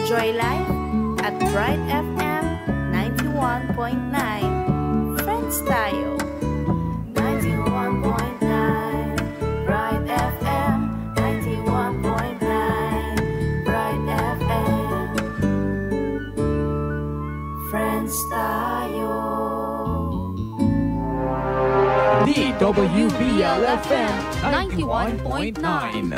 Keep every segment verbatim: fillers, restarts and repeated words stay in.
Joy Life at Bright F M ninety-one point nine. Friends tayo. Ninety-one point nine Bright F M, ninety-one point nine Bright F M. Friends tayo. D W B L F M ninety-one point nine.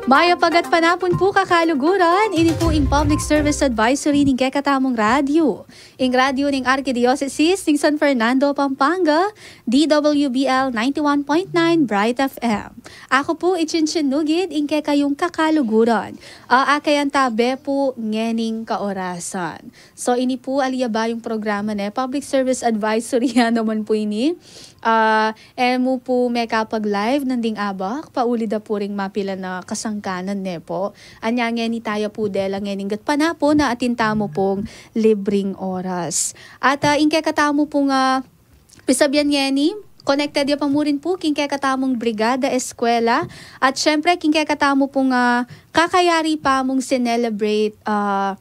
Mayap a gatpanapun pu, kakaluguran. Ini pu ing public service advisory ning kekatamung radyo, ing radyo ning Arkidiosesis ning San Fernando, Pampanga, D W B L ninety-one point nine Bright F M. Aku pu i Chinchin Nugid, ing kekayung kakaluguran. A, akayang tabe pu ngening kaorasan. So, ini pu ali ya bayung programa, ne, public service advisory ya naman pu ini. A, e mu pu mekapag-live nanding abak, pauli da pu ring mapilan a kasangkanan, ne pu. Anya ngeni taya pu dela ngening gatpanapun a atin tamu pung libring oras. At, a, ing kekatamu pung, a, pisabyan ngeni, connected ya pa mu rin pu king kekatamung Brigada Eskwela, at syempre king kekatamu pung, a, kakayari pa mung sinelebrate, a,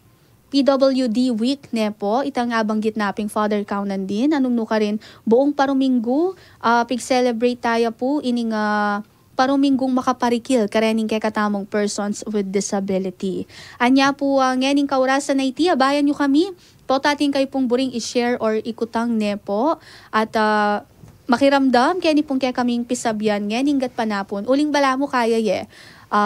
P W D Week, ne pu. Itang abanggit na ping Father Count nandin, a nung nukarin buung paruminggu, a, pig-celebrate taya pu ining, a, paruminggung makaparikil karening kekatamung persons with disability. Anya pu, a, ngening kaurasan a iti, abayan yu kami, potang atin kayu pung buring i-share or ikutang, ne pu. At, a, makiramdam keni pung kekaming pisabyan ngening gatpanapun. Uling balamu kaya ye, a,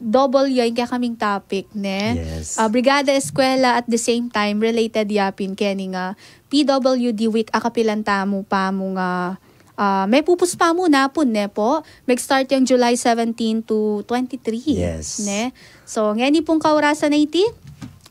double ya ing kekaming topic, ne? Yes. A, Brigada Eskwela, at the same time related ya pin keni nga P W D Week a kapilan tamu pa mung, a, a, mepupus pa mu napun, ne pu. Mag-start yang July seventeen to twenty-three, yes, ne? So, ngeni pung kaurasan a iti,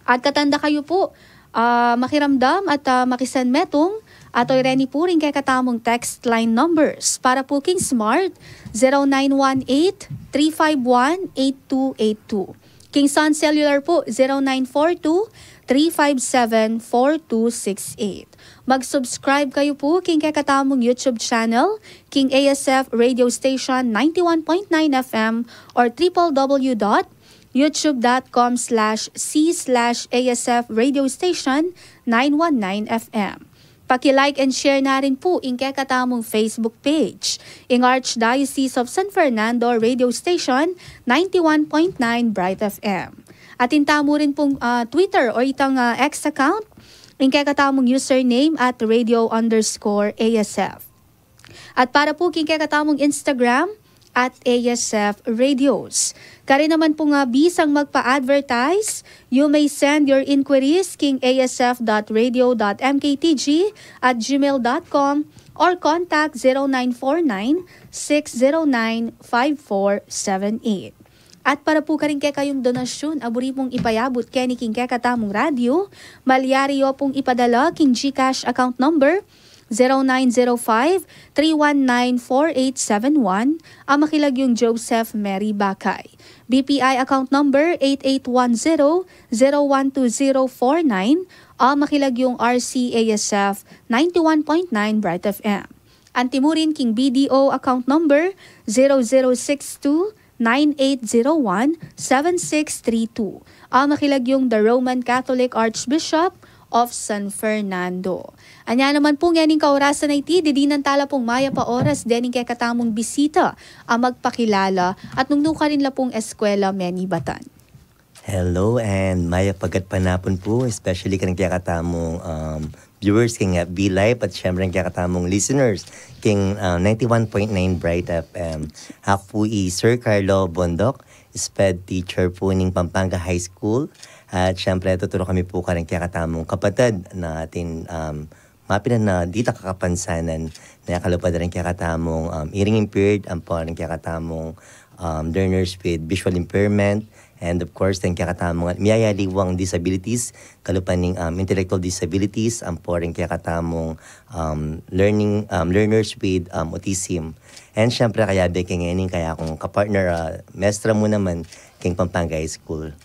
at katanda kayu pu, a, makiramdam at, a, makisend metung, at oyren yu pu ring kekatamung text line numbers. Para pu king Smart, zero nine one eight, three five one, eight two eight two. King Sun Cellular pu, zero nine four two, three five seven, four two six eight. Mag-subscribe kayu pu king kekatamung YouTube channel, king A S F Radio Station ninety-one point nine F M, or triple W dot youtube dot com slash C slash A S F Radio Station nine one nine F M. Paki-like and share na rin pu ing kekatamung Facebook page, ing Archdiocese of San Fernando Radio Station ninety-one point nine Bright F M. Atin tamu rin pung, a, Twitter o itang, a, X account, ing kekatamung username at radio underscore A S F. At para pu king kekatamung Instagram, at A S F Radios. Karin naman pung, a, bisang magpa-advertise, you may send your inquiries king A S F dot radio dot M K T G at gmail dot com or contact zero nine four nine, six zero nine, five four seven eight. At para pu karing kekayung donasyun a buri mung ipayabut keni king kekatamung radyo, malyari yu pung ipadala king GCash account number zero nine zero five, three one nine, four eight seven one, a makilagyung Joseph Mary Bakay. B P I account number eight eight one zero, zero one two zero four nine, a makilagyung R C A S F ninety-one point nine Bright F M. Anti mu rin king B D O account number zero zero six two, nine eight zero one, seven six three two. A makilagyung the Roman Catholic Archbishop of San Fernando. Anya naman pu ngening kaorasan a iti, didinan tala pung mayap a oras dening kekatamung bisita a magpakilala at nung nukarin la pung eskwela menibatan. Hello and mayap a gatpanapun pu, especially karing kekatamung, um, viewers king F B Live at syempre king kekatamung listeners king, uh, ninety-one point nine Bright F M. Aku pu i Sir Carlo Bondoc, SPED teacher pu ning Pampanga High School. At syempre, tuturo kami pu karing kekatamung kapatad na atin, um, mapilan a ditak a kapansanan na kalupad ring kekatamung, um, hearing impaired, ampo ring kekatamung, um, learners with visual impairment, and of course, ring kekatamung miyayaliwang disabilities, kalupa ning, um, intellectual disabilities, ampo ring kekatamung, um, learning, um, learners with, um, autism. And syempre, kayabe ke ngening kayakung kapartner, ah, mestra mu naman king Pampanga High School.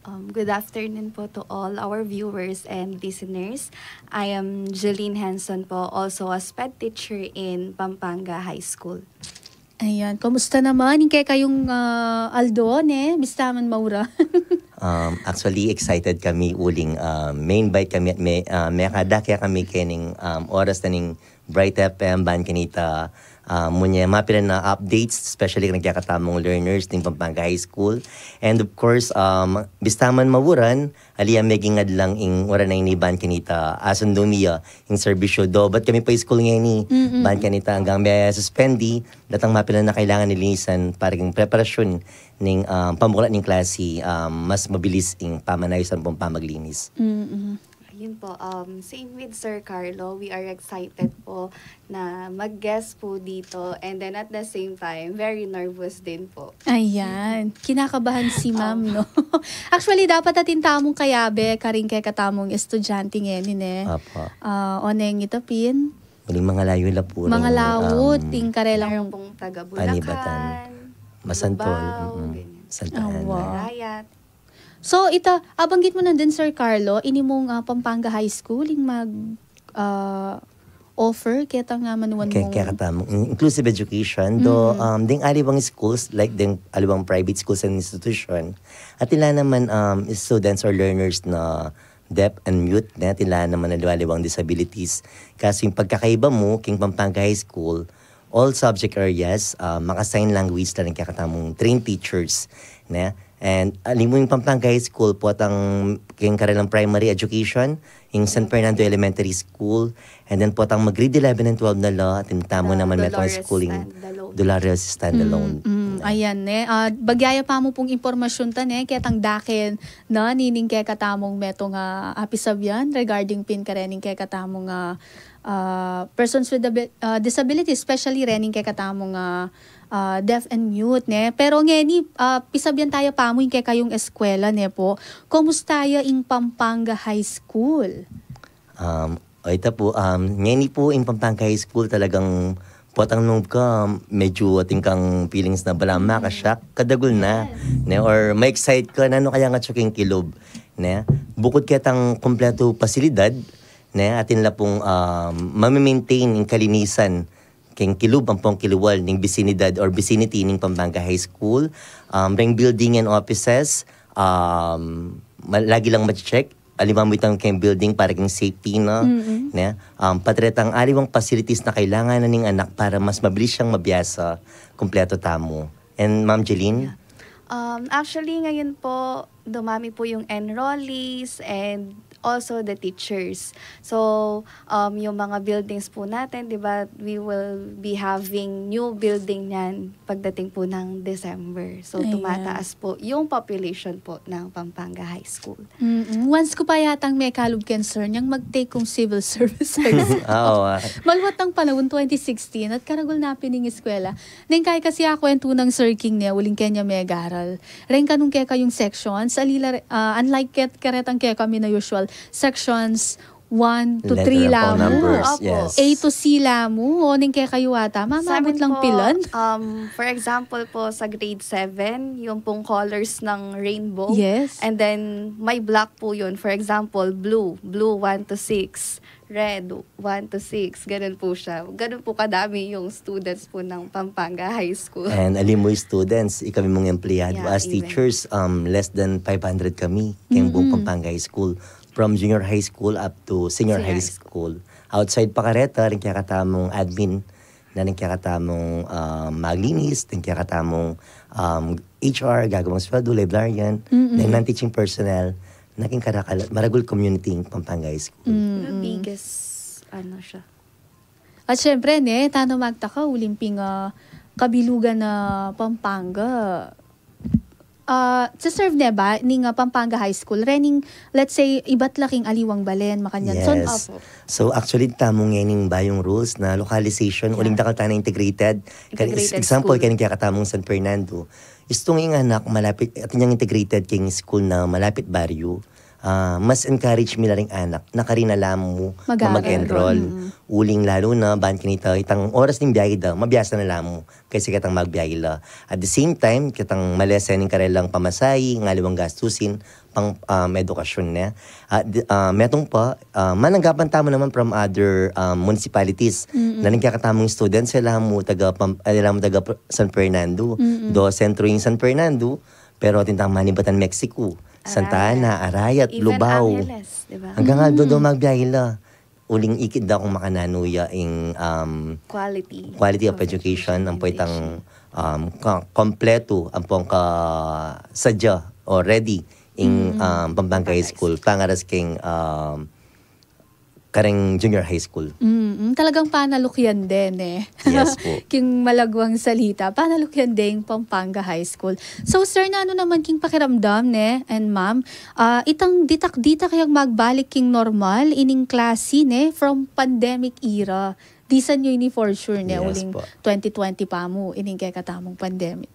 Um, good afternoon po to all our viewers and listeners. I am Jeline Henson po, also a SPED teacher in Pampanga High School. Ayan, kumusta naman ing kekayung, ah, aldo, ne? Bista man mauran. Um, actually, excited kami uling, ah, ma-invite kami at me-, ah, mekadake kami kening, um, oras na ning Bright F M, ban kanita, ah, munye mapilan na updates, especially keng kekatamung learners ning Pampanga High School. And of course, um, bista man mauran, ali ya meging adlang ing uran a ini ban kanita asundu mi ya ing serbisyu do. Bat kami pa-school ngeni, mm-mm, ban kanita anggang me-suspendi, datang mapilan na kailangan linisan para king preparasyun ning, um, pamuklat ning klasi, um, mas mabilis ing pamanayus ampong pamaglinis. Mm-mm. Ayun po, um, same with Sir Carlo, we are excited po na mag-guest po dito, and then at the same time, very nervous din po. Ayan, kinakabahan si ma'am, no? Actually, dapat atin tamung kayabe, karing kekatamung estudyante ngeni, ne? Apo. Ah, oneng ita pin. Uling mangalayu la pu ring, mangalayu, um, ing karelang, meron pong taga Bulacan, Anibatan, Masantol, Lubao, mm-mm, ganyan. Santa Ana. Awa. Arayat. So, ita, abanggit mu nandin, Sir Carlo, ini mung, ah, Pampanga High School, ing mag, ah, offer, keta nga manuan mung kekatamung in-, inclusive education, do, mm, um, ding aliwang schools, like ding aliwang private schools and institution, atin la naman, um, students or learners na deaf and mute, ne, atin la naman aliwang disabilities. Kasu ing pagkakaiba mu, king Pampanga High School, all subject areas, ah, maka-sign language la ring kekatamung trained teachers, ne? And, ah, ali mu ing Pampanga High School, potang king karelang primary education, ing San Fernando Elementary School, and then potang mag-grade eleven and twelve na la, atin tamu naman metung Dolores schooling, standalone. Dolores standalone. Mm, mm, ayan, ne. Ah, bagya ya pa mu pung impormasyun ta, ne, ketang dake na nining kekatamung metung a apisabyan regarding pin karening kekatamung, ah, ah, persons with abi-, ah, disability, especially rening kekatamung, ah, ah, deaf and mute, ne? Pero ngeni, ah, pisabyan taya pa mu ing kekayung eskwela, ne po? Kumusta ya ing Pampanga High School? Um, o ita pu, um, ngeni pu ing Pampanga High School talagang potang nung ka, medyo atin kang feelings na bala, mm, makashock, kadagul na, yes, ne? Or ma-excite ka, nanu kaya ngan atyu king kilub, ne? Bukut ketang kumpletu pasilidad, ne, atin la pung, um, mame-maintain ing kalinisan keng kilub ampong kiliwal ning bisinidad or vicinity ning Pampanga High School, um, reng building and offices, um, ma-, lagi lang ma-check, aliwa mu itang keng building para keng safety, no? Mm-mm. Ne? Um, pati retang aliwang facilities na kailangan na ning anak para mas mabilis yang mabiasa, kumpletu tamu. And Ma'am Jeline? Yeah. Um, actually, ngayon po, dumami po yung enrollees and also the teachers. So, um, yung mga buildings po natin, di ba, we will be having new building niyan pagdating po ng December. So, ayan, tumataas po yung population po ng Pampanga High School. Mm-mm. Once ku pa yatang mekalub ken sir, nyang mag-take kung civil service exam. Oo, ah. Maluat nang panaun, twenty sixteen, at karagul na pin ing eskwela. Neng kaya kasi akwentu nang Sir King ne, uling kenya megaral. Reng kanung kekayung sections, alila, ah, unlike ket-, karetang kekami na usual, sections one to three la mu. Letter of numbers, opo, yes. A to C la mu, o neng kekayu ata, mamabut lang pilan. Sa amin po, um, for example po, sa grade seven, yung pong colors ng rainbow. Yes. And then, may block po yun. For example, blue. Blue one to six. Red, one to six. Ganun po siya. Ganun po kadami yung students po ng Pampanga High School. And ali mu students, ikami mung empleyado. Yeah, as even teachers, um, less than five hundred kami keng buong, mm-mm, Pampanga High School. From junior high school up to senior high school. Senior high school. Outside pa kareta, reng kekatamung admin, na reng kekatamung, ah, maglinis, reng kekatamung, um, H R, gagawang sweldo, librarian, mm-mm, then non-teaching personnel, na king karakal-, maragul community ing Pampanga High School. Mm-mm. The biggest, ano siya. At syempre, ne, tana magtaka, uling pin, ah, kabilugan na Pampanga. Ah, sa serve ne ba ning, ah, Pampanga High School, rening, let's say, ibat la king aliwang balen, makanyan. So, yes. Opo. So, actually, tamu ngening bayung rules na localization, yeah, uling dakal tana integrated. Kaya, integrated example, school. Kaya kekatamung San Fernando, istung ing anak malapit, atin yang integrated king school na malapit baryo. Ah, mas encourage mi la ring anak na karin na la mu na mag-enroll. Uling lalu na ban kanita, itang oras ning biahe da, mabiasa na la mu kaysa ketang magbiahe la. At the same time, ketang malesen ing karelang pamasahe, ng aliwang gastusin, pang, um, edukasyon ne. At, ah, metung pa, ah, mananggapan tamu naman from other, um, municipalities. Na ning kekatamung students, e la mu taga Pam-, e la mu taga P-, San Fernando. Do sentro ing San Fernando, pero atin tang manibatan Mexico, Santa Ana, Arayat, Lubao. Even Angeles, di ba? Hanggang aldo do magbiahe la. Uling ikit da kung makananu ya ing, um, quality of education, ampo itang, um, ka-, kompletu, ampo ang kasadya o ready ing, um, Pampanga High School, pangaras king, um, kareng junior high school. Mm, talagang panalukyan din, eh. Yes po. King malagwang salita, panalukyan din Pampanga High School. So, sir, nanu naman king pakiramdam, ne, and ma'am, ah, itang ditak-ditak yang magbalik king normal ining klase, ne, from pandemic era. Disan yu ini for sure, ne, uling twenty twenty pa mu, ining kekatamung pandemic.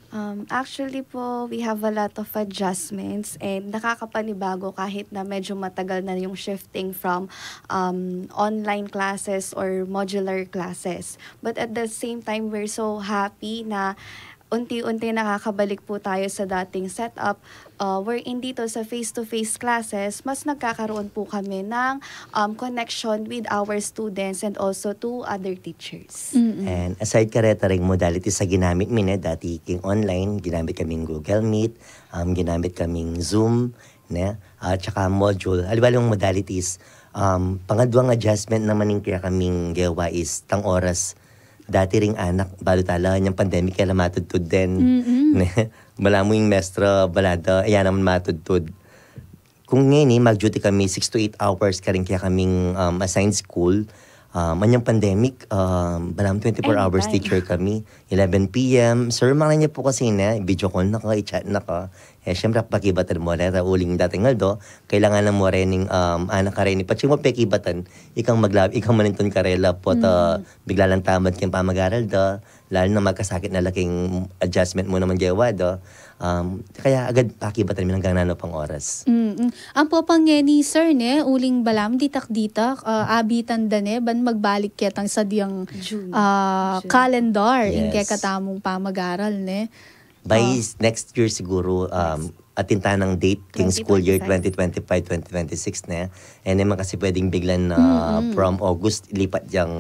Um, actually po, we have a lot of adjustments and nakakapanibago kahit na medyo matagal na yung shifting from, um, online classes or modular classes. But at the same time, we're so happy na unti-unti nakakabalik po tayo sa dating setup, uh, wherein dito sa face-to-face classes, mas nagkakaroon po kami ng, um, connection with our students and also to other teachers. And aside kareta ring modalities a ginamit mi, ne, dati king online, ginamit kaming Google Meet, um, ginamit kaming Zoom, ne, at saka module, aliwa-aliwang modalities. Um, pangadwang adjustment naman ing kekaming gewa is tang oras. Dati ring anak, balu tala, inyang pandemic, e la matudtud den. Ne? Balamu ing mestra, bala da, e ya naman matudtud. Kung ngeni, mag-duty kami six to eight hours karing kekaming, um, assigned school. Um, inyang pandemic, um, balamu twenty-four hours teacher kami. Eleven P M, sir, makanyan pu kasi, ne, video call na ka, i-chat na ka. E, siyempre, pakibatan mu reta uling dating aldo, kailangan na mu rening, um, anak kareni, patse mu pekibatan, ikang magla-, ikang manintun karela, pota bigla lang tamad king pamag-aral da, lalu na magkasakit na la king adjustment mu naman gewa da. Um, kaya agad pakibatan mi hanggang nanu pang oras. Mm. Ampo pang ngeni, sir, ne, uling balamu ditak-ditak, ah, abitan da ne ban magbalik ketang sadyang, ah, calendar ing kekatamung pamag-aral, ne? By next year siguro, um, atin tanang date king school year twenty twenty-five, twenty twenty-six, ne? E naman kasi pwedeng biglan na from August, lipat yang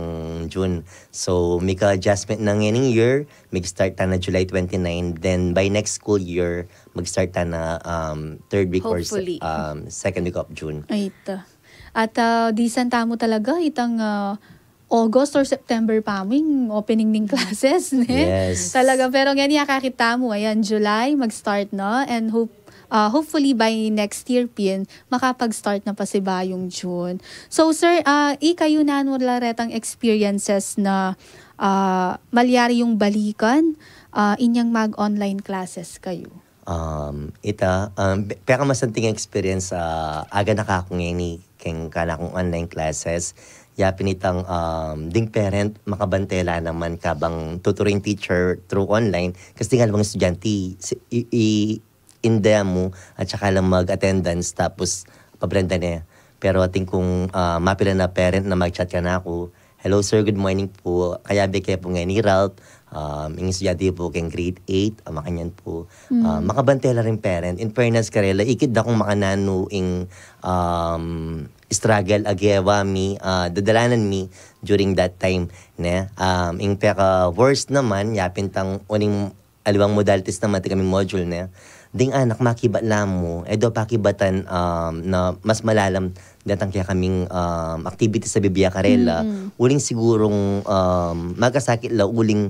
June. So, mika-adjustment na ngening year, mag-start tana July twenty-nine, then by next school year, mag-start tana, um, third week or se-, um, second week of June. Ay, ta. At, ah, disan tamu talaga itang, ah, August or September pa mu ing opening ning classes, ne? Yes. Talaga, pero ngeni akakit tamu, ayan, July, mag-start na, and hope, ah, hopefully by next year pin, makapag-start na pasibayung June. So, sir, ah, ikayu nanu la retang experiences na, ah, malyari yung balikan, ah, inyang mag-online classes kayu? Um, ita, um, pe-, pekamasanting experience, ah, aganaka ku ngeni keng kanakung online classes. Ya pin itang, um, ding parent, makabante la naman kabang tuturing teacher through online. Kasi ding aliwang estudyante, si-, i-, i-, inde mu, at saka lang mag-attendance, tapos pabrenda ne. Pero atin kung, ah, mapilan a parent na mag-chat kanaku, "Hello sir, good morning pu. Kayabe ke pu ngeni, Ralph, um, ing estudyante pu keng grade eight, ah, makanyan pu." Ah, makabante la ring parent. In fairness karela, ikit da kung makananu ing, um, struggle a gewa mi, ah, dadalanan mi during that time, ne? Um, ing peka-worst naman, ya pin itang uling aliwang modalities naman, atin kaming module, ne? Ding anak makibat la mu, e do pakibatan, um, na mas malalam detang kekaming, um, activities a bibie karela. Uling sigurung, um, magkasakit la, uling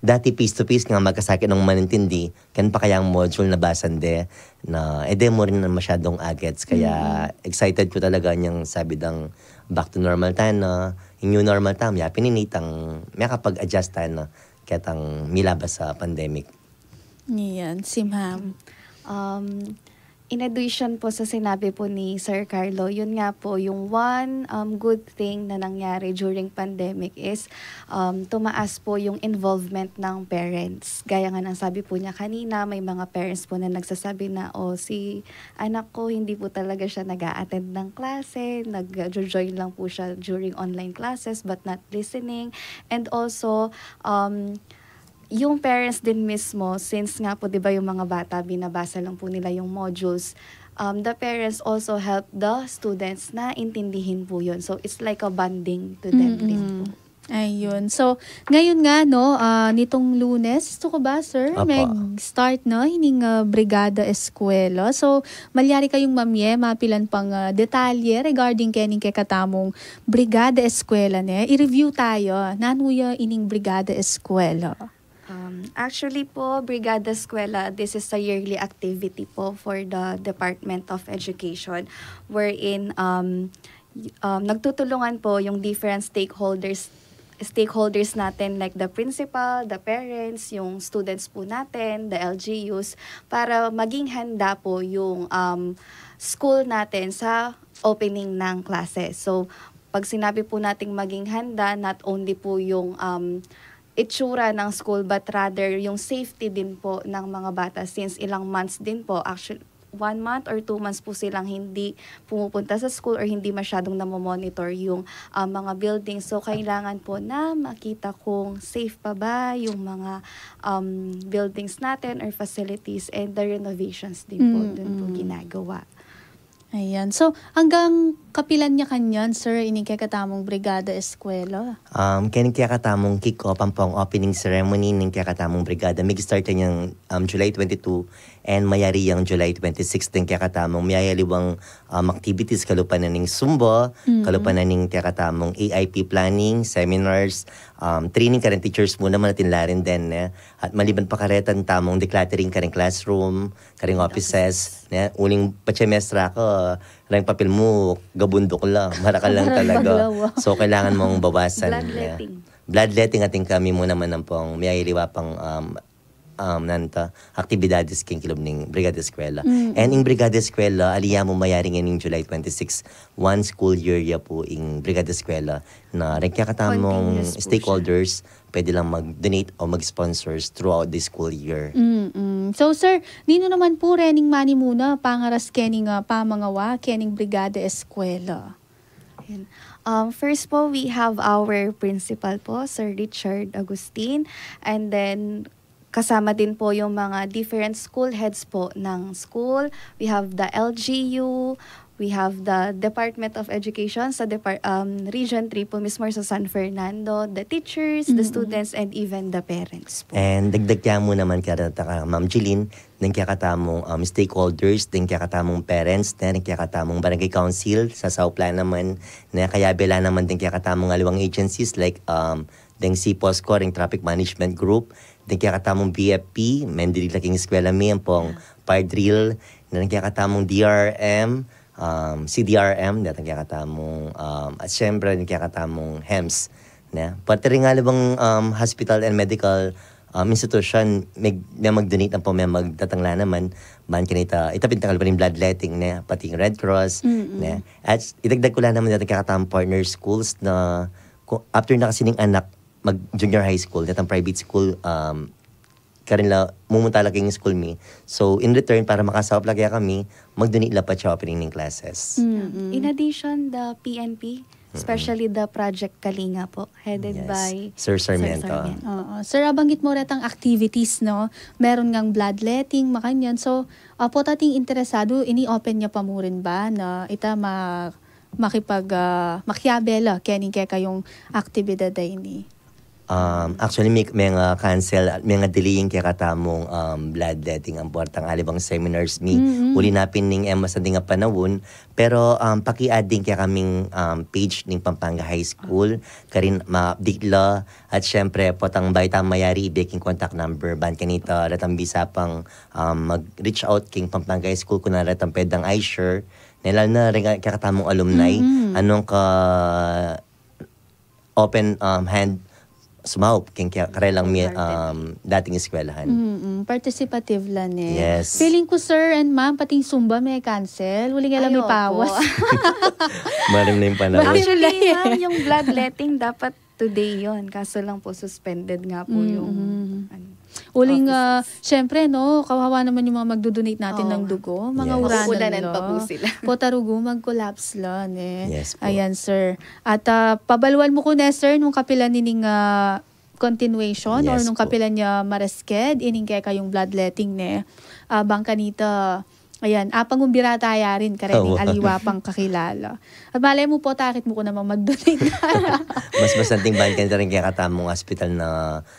dati face to face nga magkasakit nung manintindi, keng pakayang module na basan de, na e de mu rin masyadung agets. Kaya excited ku talaga inyang sabi dang back to normal tana, ing new normal tamu, ya pin ini itang makapag-adjust tana ketang milabas a pandemic. Iyan, si ma'am. Um, In addition po sa sinabi po ni Sir Carlo, yun nga po, yung one, um, good thing na nangyari during pandemic is, um, tumaas po yung involvement ng parents. Gaya nga ng sabi po niya kanina, may mga parents po na nagsasabi na, "O, si anak ko, hindi po talaga siya nag-a-attend ng klase, nag-jo-join lang po siya during online classes but not listening." And also, um, yung parents din mismo, since nga po, di ba, yung mga bata, binabasa lang po nila yung modules, um, the parents also help the students na intindihin po yun. So, it's like a bonding to them din po. Mm-mm. Ayun. So, ngayon nga, no, ah, nitong Lunes, ito ko ba, sir? Apo. Mag-start na ining ah, Brigada Eskwela. So, malyari kayung mamye, mapilan pang ah, detalye regarding kening kekatamung Brigada Eskwela, ne? I-review tayo. Nanu ya ining Brigada Eskwela? Um, actually po, Brigada Eskwela, this is a yearly activity po for the Department of Education, wherein um, y- um, nagtutulungan po yung different stakeholders stakeholders natin, like the principal, the parents, yung students po natin, the L G Us, para maging handa po yung um, school natin sa opening ng klase. So, pag sinabi po nating maging handa, not only po yung um, itsura ng school, but rather yung safety din po ng mga bata, since ilang months din po, actually, one month or two months po silang hindi pumupunta sa school or hindi masyadong namomonitor yung ah, mga buildings. So, kailangan po na makita kung safe pa ba yung mga um, buildings natin or facilities, and the renovations din po Mm, dun po mm. ginagawa. Ayan. So, hanggang kapilan ya kanyan, sir, ining kekatamung Brigada Eskwela? Um, kening kekatamung kick-off, ampong opening ceremony ning kekatamung brigada. Mig-start yan yang um, July twenty-two and mayari yang July twenty-six ding kekatamung mayayaliwang um, activities, kalupa na ning Zumba, Mm. kalupa na ning kekatamung A I P planning, seminars, um, training karing teachers mu naman atin la rin din, eh. At maliban pa karetan tamung decluttering karing classroom, karing offices, ne? Uling patse mestra ka, reng papil mu, gabunduk la, marakal lang talaga. Maglawa. So, kailangan mung bawasan. Bloodletting. Ne? Bloodletting atin kami mu naman ampong mayayaliwa pang um, um, nanu ita, aktibidades king kilub ning Brigada Eskwela. Mm. And ing Brigada Eskwela, ali ya mu mayari ngening July twenty-six, one school year ya pu ing Brigada Eskwela na reng kekatamung Continuous po siya. Stakeholders, pwede lang mag-donate o mag-sponsors throughout the school year. Mm-mm. So, sir, ninu naman pu rening manimuna pangaras kening ah, pamangawa kening Brigada Eskwela? Yun. Um, first po, we have our principal po, Sir Richard Agustin. And then, kasama din po yung mga different school heads po ng school. We have the L G U, we have the Department of Education sa Depar- um, Region three po mismo, sa San Fernando, the teachers, the Mm. students, and even the parents po. And dagdag kaya mu naman kaya ta ka, Ma'am Jeline, ding kekatamung um, stakeholders, ding kekatamung parents, ne, ding kekatamung barangay council, sa saup la naman, ne, kayabe la naman ding kekatamung aliwang agencies like um, ding C P O S C O, ding traffic management group, ding kekatamung B F P, mendili la king eskwela mi, ampong fire drill, ding kekatamung D R M, um, C D R M, ding kekatamung, um, at syempre, ding kekatamung hems. Ne? Pati rin nga bang um, hospital and medical um, institution, may, may mag-donate na po, may magtatangla naman, ban kanita, itapin tangal pa rin bloodletting, ne? Pati yung Red Cross, Mm-mm. ne? At idagdag ko lang naman dito kaya katang partner schools na ku- after na kasi ning anak mag junior high school, datang private school, um, karin la, mumunta la king school mi. So, in return, para makasaup la kaya kami, mag-donate la pa siya opening ning classes. Mm-mm. In addition, the P N P, especially the Project Kalinga po, headed Yes. by Sir Sarmiento. Oo. Sir, abanggit mu retang activities, no? Meron ngang bloodletting, makanyan. So, apo tating interesado, ini-open ya pa mu rin ba na ita ma makipag ah, makiabe la kening kekayung aktibidad a ini? Um, actually, may, may nga cancel at may nga delaying kaya katamung um, bloodletting ang portang alibang seminars mi. Mm-mm. Uli na pin ning Emma sa dinga panahon, pero um, paki-add din kaya kaming um, page ning Pampanga High School, karin ma-update la. At syempre, potang baita mayari, ibeking contact number, ban kanita, ratang bisa pang um, mag-reach out king Pampanga High School, kuna ratang pedang I share, na lalo na rin kaya katamung alumni, Mm-mm. anong ka open um, hand sumaup keng kaya karelang mi, um, dating eskwelahan. Mm-mm. Participative la ne. Yes. Feeling ko, sir and ma'am, pati yung Zumba may cancel. Uling alam, ay, may opo, pawas. Maring na yung panahon. Actually, ma'am, yung bloodletting dapat today yon. Kaso lang po, suspended nga po yung, mm-mm, ano, uling, ah, offices. Syempre, no, kawawa naman yung mga magdodonate natin ng dugo. Oo nga. Mga, yes, uranan, maulanan la pa po sila. Pota rugu, mag-collapse la, ne? Yes po. Ayan, sir. At, ah, pabaluan mu ku ne, sir, nung kapilan nining, ah, continuation or, yes, nung po, kapilan ya maresked ining kekayung bloodletting, ne? Ah, bang kanita, ayan, apang umbira taya rin karening, awa, aliwa pang kakilala. At malay mu po, takit mu ku namang mag-donate. Mas masanting bang kanita rin kekatamung hospital na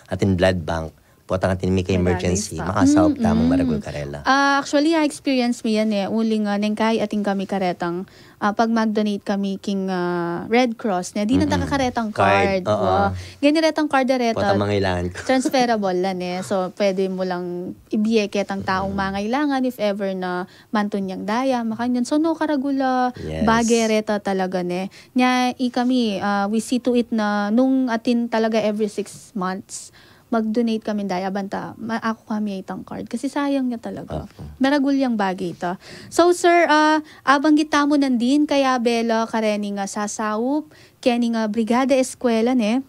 atin blood bank, potang atin mika-emergency, kailangan pa, makasaup tamung, mm-mm, maragul karela. Ah, actually, ah, experience mi yan, eh. Uling, ah, neng kai atin kami karetang, ah, pag mag-donate kami king, ah, Red Cross, ne? Di na, mm-mm, taka karetang card. Card, oo. Wa. Ganyan retang card, eh, reta. Potang mangailangan ku. Transferable la, ne? So, pwede mu lang ibie ketang taung, mm, mangailangan if ever na mantun yang daya, makanyan. So, no, karagul a, yes, bage reta talaga, ne? Nya, i kami, ah, we see to it na nung atin talaga every six months, mag-donate kami daya, banta, ma-, aku kami itang card. Kasi sayang ya talaga. Opo. Maragul yang bage ita. So, sir, ah, abanggit tamu nandin, kaya bela, kareni nga sasaup, keni nga Brigada Eskwela, ne?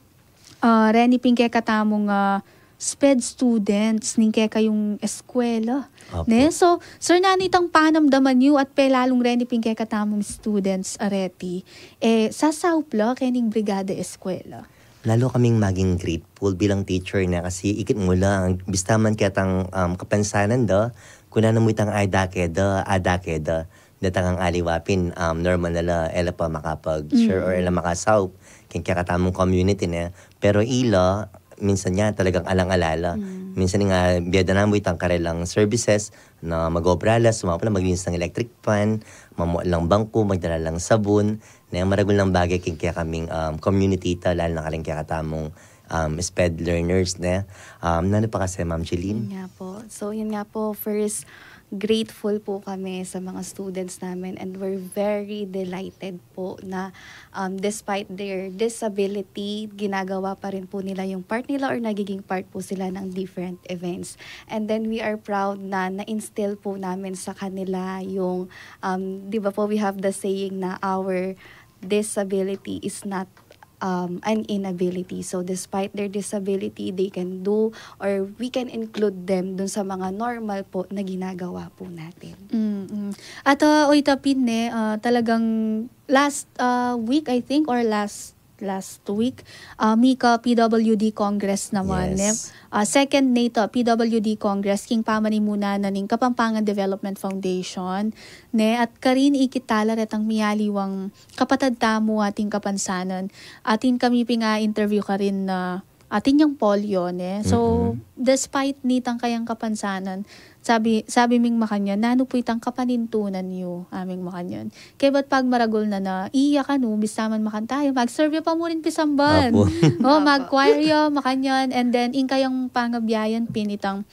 Ah, reni pin kekatamung, ah, SPED students, ning kekayung eskwela. Opo. Ne? So, sir, nanu itang panamdaman yu at pelalung reni pin kekatamung students areti, eh, sasaup la kening Brigada Eskwela? Lalo kaming maging grateful bilang teacher na kasi ikit mu la, bista man ketang, um, kapansanan da, kunana mu itang ada keda, ada keda, datang ang aliwa pin, um, normal na la, e la pa makapag-share or e la, mm, makasaup keng kekatamung community na. Pero ila, minsan ya talagang alang-ala la. Mm. Minsan nga, bie da namu itang karelang services na mag-obra la, sumaup la, maglinis ng electric fan, mamua lang bangku, magdala lang sabun, ne, maragul lang bage keng kekaming, um, community ta, lalo na kareng kekatamung, um, SPED learners, ne. Um, nanu pa kasi, Ma'am Jeline? Yun nga po. So, yun nga po, first, grateful po kami sa mga students namin, and we're very delighted po na, um, despite their disability, ginagawa pa rin po nila yung part nila or nagiging part po sila ng different events. And then we are proud na na-instill po namin sa kanila yung, um, di ba po, we have the saying na our disability is not, um, an inability. So, despite their disability, they can do or we can include them dun sa mga normal po na ginagawa po natin. Mm-mm. At, ah, oy, tapin ne, ah, talagang last, ah, week, I think, or last last week, ah, mika P W D Congress naman, ne? Yes. Ah, second ne ita, P W D Congress, king pamanimunan na ning Kapampangan Development Foundation, ne? At karin ikit tala retang mialiwang kapatad tamu ating kapansanan. Atin kami pin nga interview karin na atin yang polio, ne? So, mm-mm, despite nitang kayang kapansanan, sabi, sabi ming makanyan, "Nanu pu itang kapanintunan yu?" Aming makanyan. Kaybat pagmaragul na na, iya kanu, bista man makanyan, mag-serve ya pa mu rin pisamban. Apo. O, apo, mag-choir ya, makanyan, and then, ing kayang pangabiayan pin itang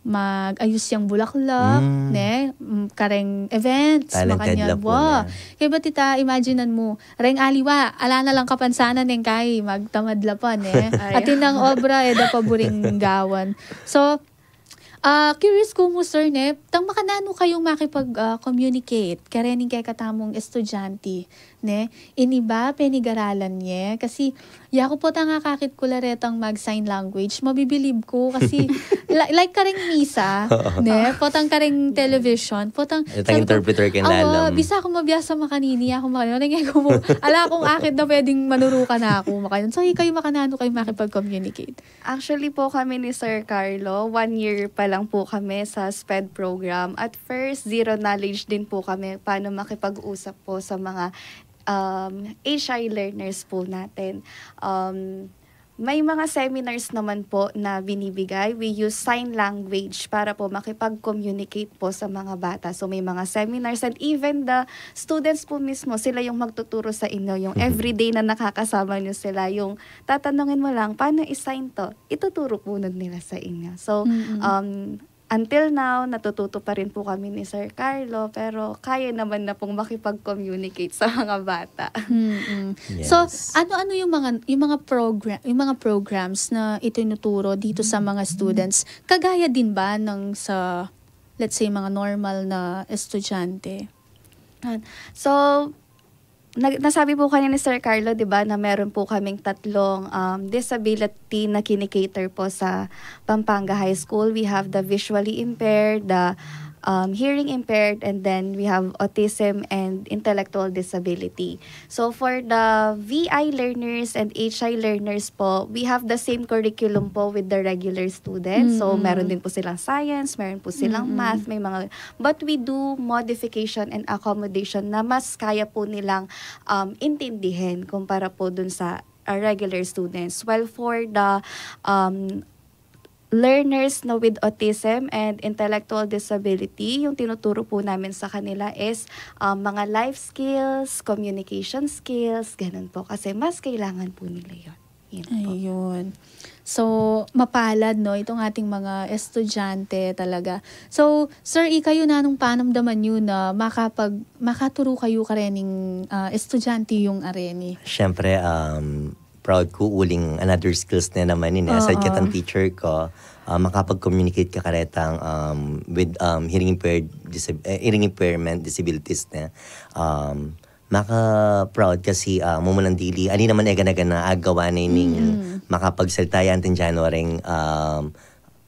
mag-ayus yang bulaklak, mm, ne? Mm, kareng events, talented makanyan, la pu wa. Niya. Kaybat ita, imagine mu, reng aliwa, ala na lang kapansanan, neng kai, magtamad la pa, ne? Ay. Atin nang obra, e da pa buring gawan. So, ah, curious ku mu, sir, ne, tang makananu kayung makipag, ah, communicate karening kekatamung estudyante, ne? Ini ba penigaralan ye? Kasi, yaku potang akakit ku la retang mag-sign language, mabibilib ku kasi, li-, like kareng misa, ne? Potang kareng television, potang, itang sabi ku, interpreter keng, awa, lalam. Bisa ku mabiasa makanini, aku makanini, ala kung akit na pwedeng manurukan aku makanini. So, ikayu makananu kayu makipag-communicate? Actually po, kami ni Sir Carlo, one year pa lang po kami sa SPED program. At first, zero knowledge din po kami paano makipag-usap po sa mga, um, H I learners po natin. Um, may mga seminars naman po na binibigay. We use sign language para po makipag-communicate po sa mga bata. So, may mga seminars, and even the students po mismo, sila yung magtuturo sa inyo, yung everyday na nakakasama nyo sila, yung tatanungin mo lang, "Paano i-sign 'to?" Ituturo po nun nila sa inyo. So, mm-mm, um, until now, natututo pa rin po kami ni Sir Carlo, pero kaya naman na pong makipag-communicate sa mga bata. Mm-mm. So, Yes. ano-ano yung mga yung mga program yung mga programs na itinuturo dito sa mga students? Kagaya din ba ng sa, let's say, mga normal na estudyante? Yan. So, nag- nasabi po kanina ni Sir Carlo, di ba, na meron po kaming tatlong um, disability na kinikater po sa Pampanga High School. We have the visually impaired, the um, hearing impaired, and then we have autism and intellectual disability. So for the V I learners and H I learners po, we have the same curriculum po with the regular students. So Mm-mm. meron din po silang science, meron po silang Mm-mm. math, may mga, but we do modification and accommodation na mas kaya po nilang um, intindihin kumpara po dun sa uh, regular students. While for the um, learners na with autism and intellectual disability, yung tinuturo po namin sa kanila is um, mga life skills, communication skills, ganun po. Kasi mas kailangan po nila yun. Yun po. Ayun. So, mapalad, no, itong ating mga estudyante talaga. So, Sir, ikayo, nanung panamdaman nyo na makapag, makaturu kayo karening ah, estudyante yung areni? Siyempre, um, proud ko uling another skills na naman ini. Aside Oo. katang teacher ko, uh, makapag-communicate ka karetang um, with um, hearing impaired disab- eh, hearing impairment disabilities na. Um, maka-proud kasi uh, mumunang dili. Ani naman eganagan na agawa na ining makapagsalita yan tin January um,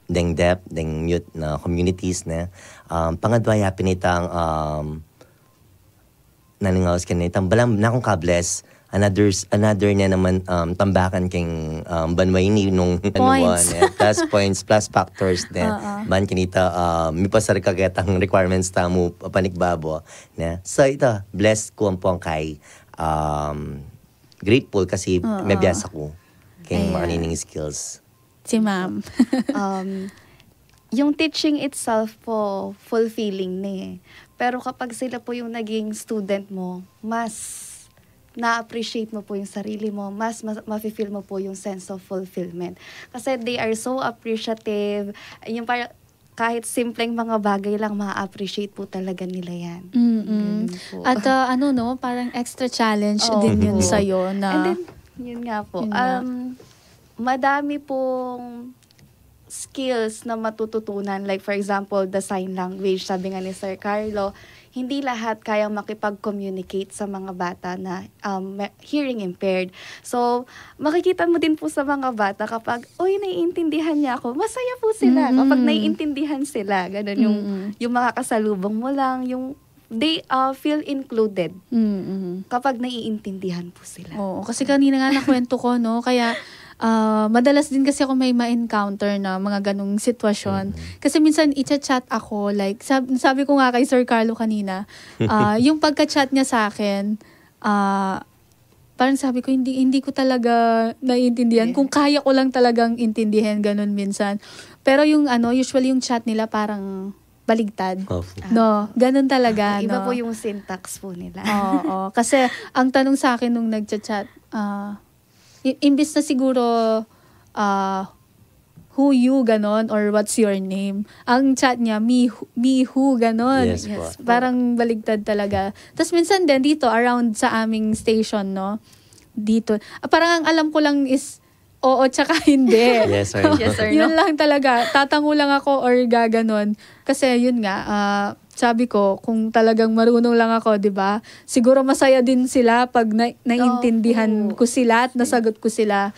deng deaf, deng mute na communities na. Um, pangadwa ya pinitang um, naningaus kanita. Balam na akong ka-bless. Another, another niya naman um, tambakan keng um, banwa ini nung Points. Ano, eh, plus points, plus factors din. Oo. Ban kanita, um, mipasar ka ketang requirements tamu panigbabo. Ne? So ito, blessed ko ang pongkay. Um, grateful kasi Oo. mabiyasa ko keng Ayan. Makanining skills. Si ma'am. um, yung teaching itself po, fulfilling na eh. Pero kapag sila po yung naging student mo, mas na-appreciate mo po yung sarili mo, mas, mas mafe-feel mo po yung sense of fulfillment. Kasi they are so appreciative. Yung parang, kahit simpleng mga bagay lang, ma-appreciate po talaga nila yan. Mm-mm. Ganun po. At ah, ano, no, parang extra challenge Oo. din yun Oo. Sa'yo na And then, yun nga po. Yun nga. Um, madami pong skills na matututunan. Like, for example, the sign language. Sabi nga ni Sir Carlo, hindi lahat kayang makipag-communicate sa mga bata na um, me- hearing impaired. So, makikita mo din po sa mga bata kapag, uy, naiintindihan niya ako. Masaya po sila Mm. kapag naiintindihan sila. Ganun yung, Mm. yung makakasalubong mo lang, yung they uh, feel included Mm-mm. kapag naiintindihan po sila. Oo, kasi kanina nga nakwento ko, no? Kaya ah, madalas din kasi ako may ma-encounter na mga ganung sitwasyon. Kasi minsan i-chat ako, like, sab- sabi ko nga kay Sir Carlo kanina, ah, yung pagka-chat niya sa akin, ah, parang sabi ko, hindi, hindi ko talaga naiintindihan. Kung kaya ko lang talagang intindihan, ganun minsan. Pero yung ano, usually yung chat nila parang baligtad. Opo. No, ganun talaga, Iba no? po yung syntax po nila. Oo. Kasi ang tanong sa akin nung nagchat-chat, ah, i- imbis na siguro, ah, who you, ganon, or what's your name. Ang chat niya, me, who- me who, ganon. Yes po. Parang baligtad talaga. Tapos minsan din dito, around sa aming station, no? Dito. Ah, parang ang alam ko lang is oo tsaka hindi. Yes or no? Yes or no? Yun lang talaga. Tatango lang ako or gaganon. Kasi yun nga, ah, sabi ko, kung talagang marunong lang ako, di ba? Siguro masaya din sila pag na- naiintindihan Opo. Ko sila at nasagot ko sila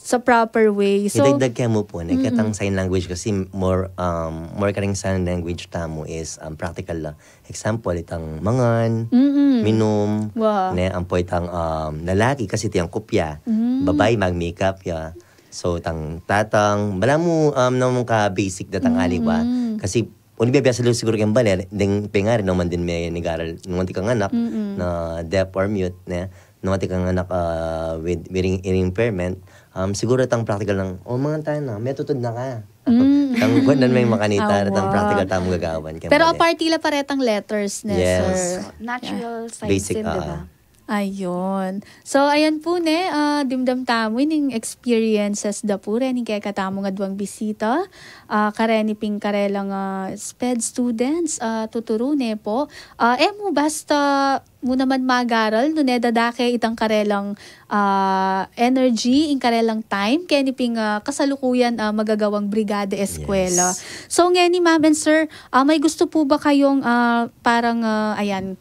sa proper way. So, Idagdag kaya mo po, ne, katang sign language kasi more, um, more karing sign language tamu is um, practical lang. Example, itang mangan, Mm-mm. minum, Wow. ne, ampo itang um, lalaki kasi tiyang kopya, Mm. babai mag-makeup ya. So, itang tatang, bala mu um, naman ka basic datang aliwa. Kasi, uli biya-biya sa siguro kayang bale, ding pengari naman din may nag-aral, nung anti kang anak, Mm-mm. na deaf or mute, ne, nung anti kang anak uh, with, with hearing impairment, um, siguro itang practical ng, oh, mga tayo na, may tutod na ka. Mm. Tang kuwan may makanita, Awa. Tang practical tamung gagawan. Kaya Pero mali. Aparte la pare tang letters, ne, Yes. sir? Natural signs Basic, din, di ah. ba? Ayun. So, ayan po ne, ah, dimdam tamu ining experiences da pu reng kekatamung aduang bisita, ah, kareni ping karelang, ah, sped students, ah, tuturu ne po. Ah, e mu basta mu naman magaral, nune dadake itang karelang, ah, energy, ing karelang time, keni ping, ah, kasalukuyan, ah, magagawang brigada eskwela. Yes. So, ngeni, ma'am and sir, ah, may gusto po ba kayong, ah, parang, ah, ayan,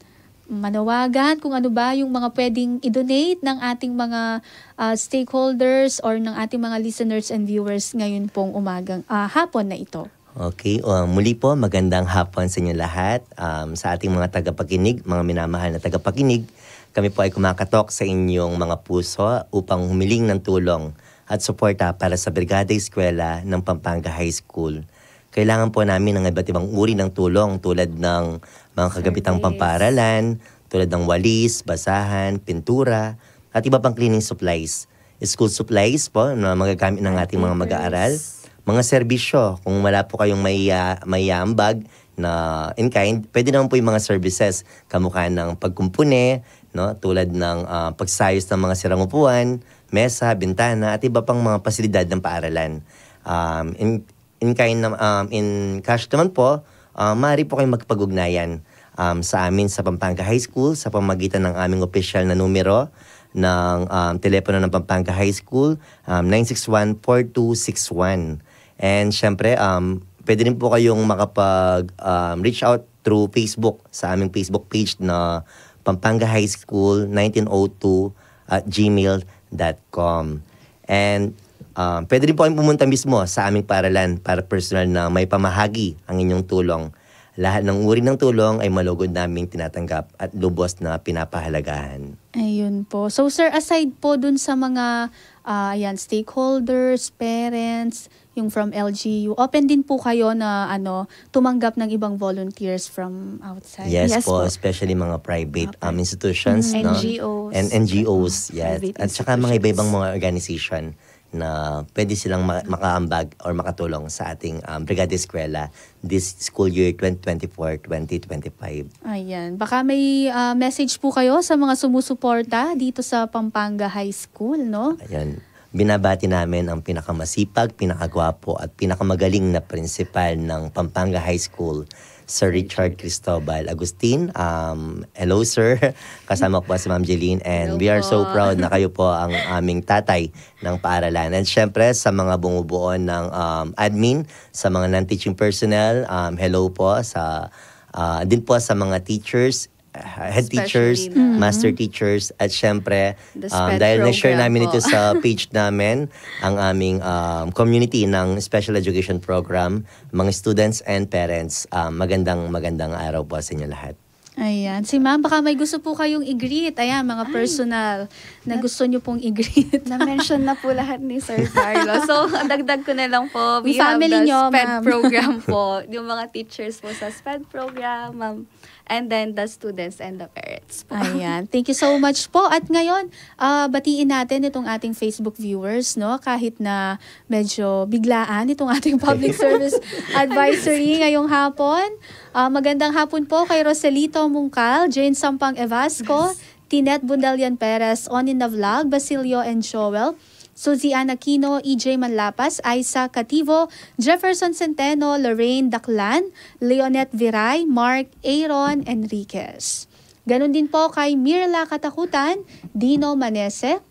manawagan kung ano ba yung mga pwedeng i-donate ng ating mga, ah, stakeholders or ng ating mga listeners and viewers ngayon pong umagang, ah, hapon na ito? Okay, ah, muli po, magandang hapon sa inyo lahat. Um, sa ating mga tagapakinig, mga minamahal na tagapakinig, kami po ay kumakatok sa inyong mga puso upang humiling ng tulong at suporta para sa Brigada Eskwela ng Pampanga High School. Kailangan po namin ng iba't ibang uri ng tulong tulad ng mga kagamitang pamparalan, tulad ng walis, basahan, pintura, at iba pang cleaning supplies. School supplies po na magagamit ng ating mga mag-aaral. Mga serbisyo, kung wala po kayong maiya-, maiaambag na in kind, pwede naman po yung mga services, kamukha ng pagkumpune, no? Tulad ng, ah, pagsayos ng mga sirang upuan, mesa, bintana, at iba pang mga pasilidad ng paaralan. Um, in, in kind na, um, in cash naman po, ah, maaari po kayong magpag-ugnayan, um, sa amin sa Pampanga High School sa pamagitan ng aming opisyal na numero ng, um, telepono ng Pampanga High School, um, nine six one four two six one. And syempre, um, pwede rin po kayong makapag, um, reach out through Facebook sa aming Facebook page na Pampanga High School nineteen oh two at gmail dot com. And, um, pwede rin po kayong pumunta mismo sa aming paaralan para personal na maipamahagi ang inyong tulong. Lahat ng uri ng tulong ay malugod naming tinatanggap at lubos na pinapahalagahan. Ayun po. So, sir, aside po dun sa mga, ah, ayan, stakeholders, parents, yung from L G U, open din po kayo na, ano, tumanggap ng ibang volunteers from outside? Yes po, especially mga private, um, institutions, no? N G Os. And N G Os, yes. At saka mga iba-ibang mga organization na pwede silang ma-, makaambag or makatulong sa ating, um, Brigada Eskwela this school year twenty twenty-four, twenty twenty-five. Ayan. Baka may, ah, message po kayo sa mga sumusuporta dito sa Pampanga High School, no? Ayan. Binabati namin ang pinakamasipag, pinakagwapo, at pinakamagaling na principal ng Pampanga High School, Sir Richard Cristobal Agustin. Um, hello, sir. Kasama ko po si Ma'am Jeline, and we are so proud na kayo po ang aming tatay ng paaralan. And syempre, sa mga bumubuo ng, um, admin, sa mga non-teaching personnel, um, hello po sa, ah, din po sa mga teachers, ah, head teachers, master teachers, at syempre, um, dahil na-share namin ito sa page namin, ang aming, um, community ng special education program, mga students and parents, um, magandang, magandang araw po sa inyo lahat. Ayan. Si ma'am, baka may gusto po kayong i-greet. Ayan, mga personal na gusto nyo pong i-greet. Na-mention na po lahat ni Sir Carlo. So, ang dagdag ko na lang po, we have the SPED program po. Yung mga teachers po sa SPED program, ma'am. And then the students and the parents po. Ayan. Thank you so much po. At ngayon, ah, batiin natin itong ating Facebook viewers, no? Kahit na medyo biglaan itong ating public service advisory ngayong hapon. Ah, magandang hapon po kay Roselito Mungkal, Jane Sampang Evasco, Tinette Bundalian Perez, Onin na Vlog, Basilio and Joel, Suzy Ann Aquino, E J Manlapas, Aiza Cativo, Jefferson Centeno, Lorraine Daclan, Leonette Viray, Mark Aaron Enriquez. Ganun din po kay Mirla Katakutan, Dino Manese,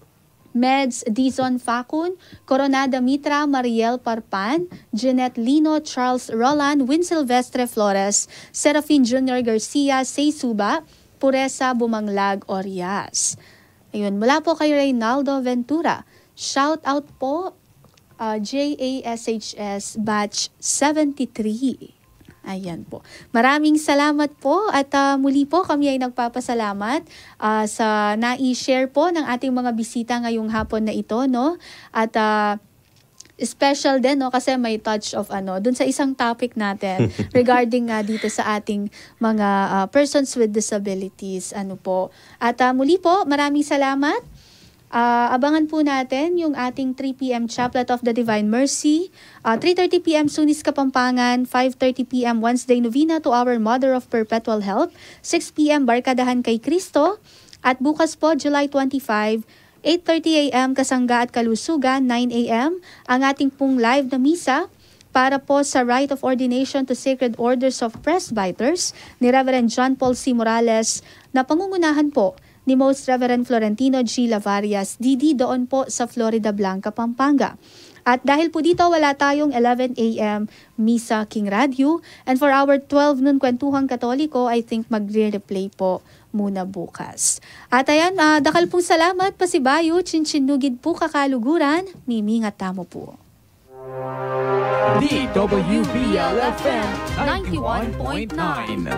Meds Dizon Facun, Coronada Mitra, Mariel Parpan, Jeanette Lino, Charles Roland, Win Silvestre Flores, Serafin Junior Garcia, Sei Suba, Puresa Bumanglag Orias. Ayun, mula po kay Reynaldo Ventura. Shout out po, ah, J A S H S Batch seventy-three. Ayan po. Maraming salamat po at, ah, muli po kami ay nagpapasalamat, ah, sa nai-share po ng ating mga bisita ngayong hapon na ito, no? At, ah, special din, no, kasi may touch of, ano, dun sa isang topic natin regarding nga dito sa ating mga, ah, persons with disabilities, ano po. At, ah, muli po, maraming salamat. Ah, abangan po natin yung ating three P M Chaplet of the Divine Mercy, ah, three thirty P M Sunis Kapampangan, five thirty P M Wednesday Novena to Our Mother of Perpetual Help, six P M Barkadahan kay Kristo, At bukas po, July twenty-five, eight thirty a m kasangga at kalusugan, nine a m, ang ating pong live na misa para po sa Rite of Ordination to Sacred Orders of Presbyters ni Reverend John Paul C. Morales, na pangungunahan po ni Most Reverend Florentino G. Lavarias, D D, doon po sa Floridablanca, Pampanga. At dahil po dito, wala tayong eleven a m misa king radyo. And for our twelve noon kwentuhang Katoliko, I think magre-replay po muna bukas. At ayan, ah, dakal pong salamat, pasibayu, chinchin nugid po kakaluguran, mimingat tamu po. D W B L F M ninety-one point nine.